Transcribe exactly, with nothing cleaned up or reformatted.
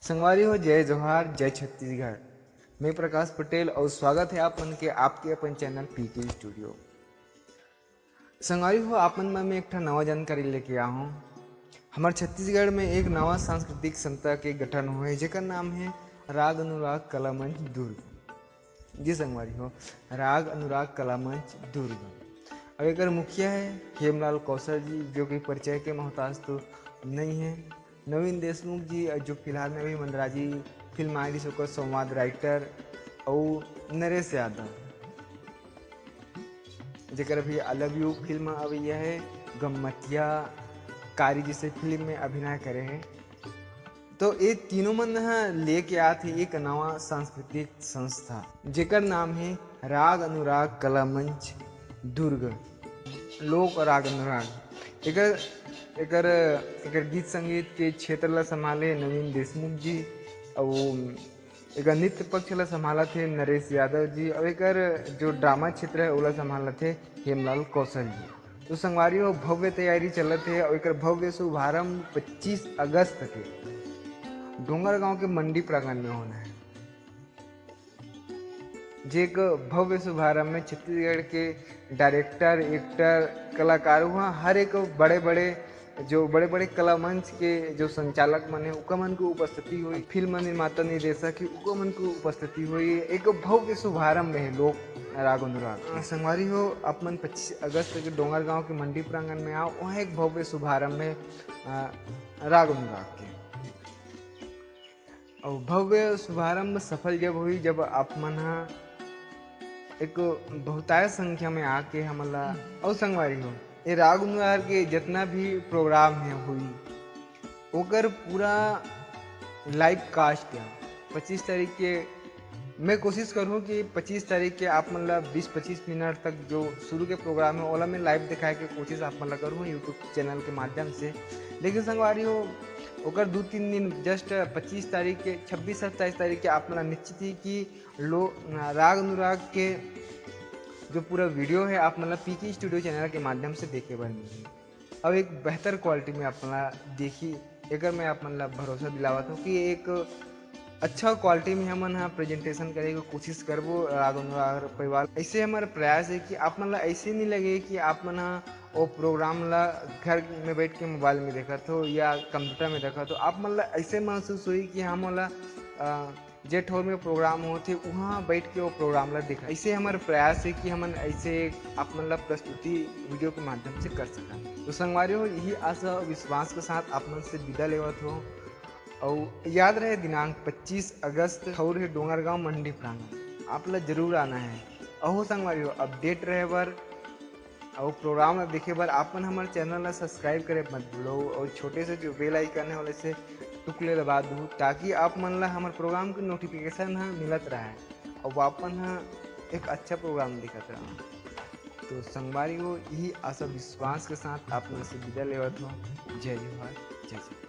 संगवारी हो, जय जोहार, जय छत्तीसगढ़। मैं प्रकाश पटेल और स्वागत है आप मन के आपके अपन चैनल पीके स्टूडियो। संगवारी हो, आप मन बर मैं एक ठा नवा जानकारी लेके आया हूँ। हमारे छत्तीसगढ़ में एक नवा सांस्कृतिक संस्था के गठन हुए, जेकर नाम है राग अनुराग कला मंच दुर्ग। जी संगवारी हो, राग अनुराग कला मंच दुर्ग। अब एकर मुखिया है हेमलाल कौशल जी, जो कि परिचय के मोहताज तो नहीं है। नवीन देशमुख जी, जो फिलहाल में अभी मंदराजी फिल्म आए रहिस, ओकर संवाद राइटर, अउ नरेश यादव, जेकर अभी अलग यू फिल्म अवैया है गम्मतिया कारी जैसे फिल्म में अभिनय करे हैं। तो ये तीनों मन ह लेके आत हे एक नवा सांस्कृतिक संस्था, जेकर नाम है राग अनुराग कला मंच दुर्ग। लोक राग अनुराग, एकर एकर एकर गीत संगीत के क्षेत्र ला संभाले नवीन देशमुख जी, अउ एकर नृत्य पक्ष ला संभालत हे नरेश यादव जी, अउ एकर जो ड्रामा क्षेत्र है ओला संभालत हे हेमलाल कौशल जी। तो संगवारी हो, भव्य तैयारी चलत हे अउ एकर भव्य शुभारंभ पच्चीस अगस्त के डोंगरगांव के मंडी प्रांगण में होना है, जे एक भव्य शुभारंभ में छत्तीसगढ़ के डायरेक्टर, एक्टर, कलाकार, वहाँ हर एक बड़े बड़े जो बड़े बड़े कला मंच के जो संचालक मन है, उका मन के उपस्थिति हुई, फिल्म निर्माता निर्देशक ही उका मन के उपस्थिति हुई। एक भव्य शुभारंभ है लोक राग अनुराग। संगवारी हो, आप मन पच्चीस अगस्त के डोंगरगांव के मंडी प्रांगण में आओ, वहाँ एक भव्य शुभारंभ है अ, राग अनुराग के। अउ भव्य शुभारंभ सफल जब होई, जब आप मन ह एक बहुतायत संख्या में आके हमन ला, अउ संगवारी हो, ये राग अनुराग के जितना भी प्रोग्राम है होई, ओकर पूरा लाइव कास्ट है पच्चीस तारीख के। मैं कोशिश करूँ कि पच्चीस तारीख के आप मन ला बीस पच्चीस मिनट तक जो शुरू के प्रोग्राम है, ओला मैं लाइव दिखाए के कोशिश आप मन ला करूँ यूट्यूब चैनल के माध्यम से। लेकिन संगवारी हो, ओकर दू तीन दिन, जस्ट पच्चीस तारीख के, छब्बीस सत्ताईस तारीख के आप मन ला निश्चित ही कि लो राग अनुराग के जो पूरा वीडियो है, आप मन ला पीके स्टूडियो चैनल के माध्यम से देखे बर मिलही। अब एक बेहतर क्वालिटी में आप मन ला देखी, एकर मैं आप मन ला भरोसा दिलावत हूँ कि एक अच्छा क्वालिटी में हमन ह प्रेजेंटेशन करे के कोशिश करबो राग अनुराग परिवार। ऐसे हमारा प्रयास है कि आप मन ला ऐसे नहीं लगे कि आप मन ह वो प्रोग्राम ला घर में बैठ के मोबाइल में देखत हो या कंप्यूटर में देखत हो। आप मन ला ऐसे महसूस होई कि हम ओला, अ, जे ठोर में प्रोग्राम होथे, उहाँ बैठ के वो प्रोग्राम ला देखा। ऐसे हमारा प्रयास है कि हमन ऐसे आप मन ला प्रस्तुति वीडियो के माध्यम से कर सकन। तो संगवारी हो, यही आशा और विश्वास के साथ आप मन से विदा लेवत हो। अउ याद रहे, दिनांक पच्चीस अगस्त, ठौर है डोंगरगांव मंडी प्रांगण, आप ला जरूर आना है। अहो संगवारी हो, अपडेट रहे बर अउ प्रोग्राम ला देखे बर आप मन हमर चैनल ला सब्सक्राइब करे मत भूलो अउ छोटे से जो बेल आइकन है, ओला से टुकले दबा दू, ताकि आप मन ला हमर प्रोग्राम के नोटिफिकेशन ह मिलत रहे अउ आप मन ह एक अच्छा प्रोग्राम देखत रहो। तो संगवारी हो, यही आशा विश्वास के साथ आप मन से विदा लेवत हो। जय जोहार, जय जय।